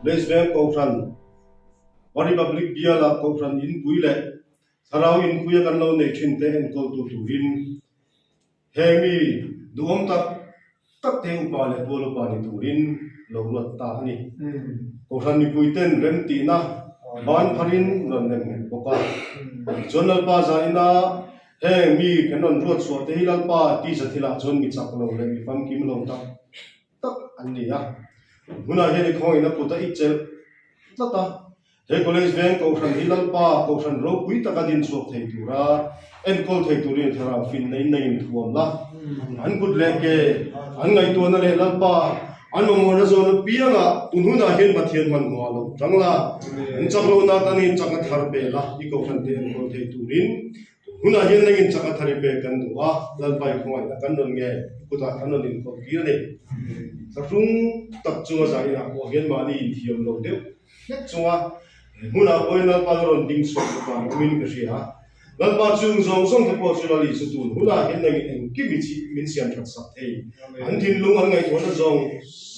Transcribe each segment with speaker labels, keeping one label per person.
Speaker 1: College Veng Kohhran, Republic Biala Kohhran Inpui leh Thlarau inpuia kan lo neih thin te enkawltu turin he mi duhawm tak tak te upa leh tual upa ni turin lo ruat ta a ni. Kohhran mipui ten remtihna ban pharin rawn nem nghet bawk a. Tichuan Lalpa zaina heng mi kan rawn ruat chhuah te hi Lalpa tisa thilah chuan mi chak lo leh mi famkim lo tak tak an ni a. Hmunah hian i khawngin a kut a i chelh tlat a. He College veng Kohhran hi Lalpa Kohhran ropui taka din chhuak thei tura enkawl thei turin thlarau finna in nangin thuam la. An kut leh ke, an ngaihtuahna leh Lalpa an mamawhna zawn apiangah tun hunah hian Pathian hmanhmawh a lo tang la. An chak lohna atangin chakna thar pe la, i Kohhran te enkawl thei turin tun hunah hian nangin chakna thar i pek kan duh a, Lalpa i khawngaihna kan rawn nge i kutah kan rawn inkhawlh tir a ni. Thlahrung tak chunga zaninah pawh hian mahni inthiam lo deuh. Hlek chunga hmunah pawhin Lalpa la rawn ding chhuak ta ang awmin ka hria. Lalpa chung zawng zawng te pawh chu Lali chu tun hunah hian nangin engkim i chih min siam that sak thei. An thinlung an ngaihtuahna zawng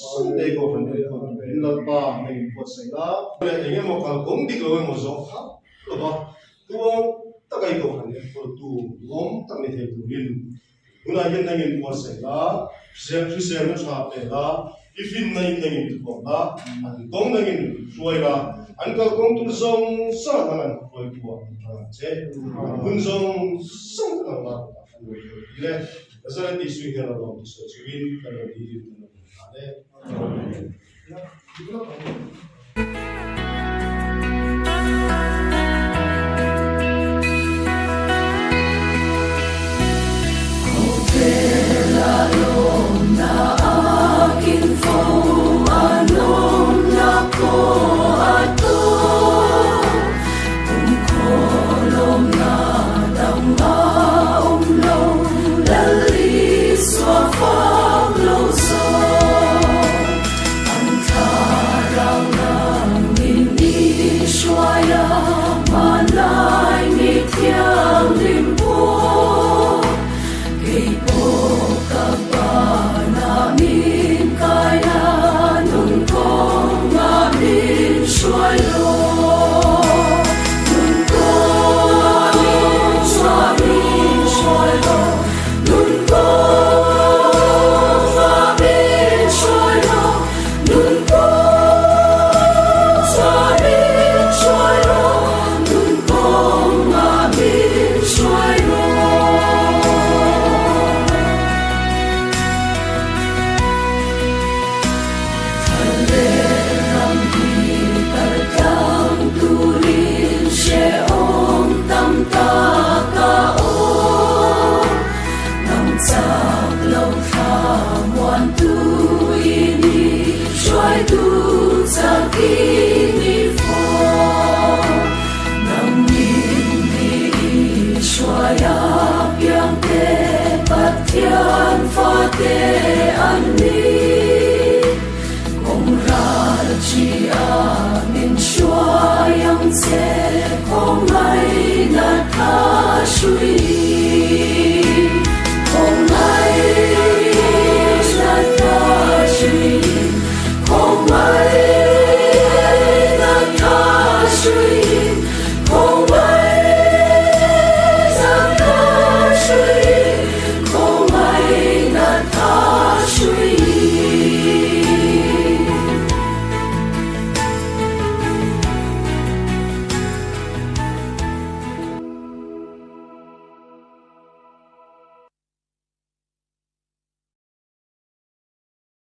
Speaker 1: zawng te Kohhran enkawl turin Lalpa nangin buatsaih la. Leh eng emaw kalkawng dik lo emaw zawh hauh lova tuang taka i Kohhran enkawltu duhawm tak ni thei turin Tunah hian nangin buatsaih la, hriselna tha pe la, i finna in nangin thuawm la, an kawng nangin hruai la, an kalkawng tur zawng zawng nang an hruai buah an tang ang che, an hun zawng zawng te nang lak ah an rawn hruai tir e. Nazareth Isua hian a lawm ti sawi chungin kan rawn dilin kan rawn inhlan e. Amen.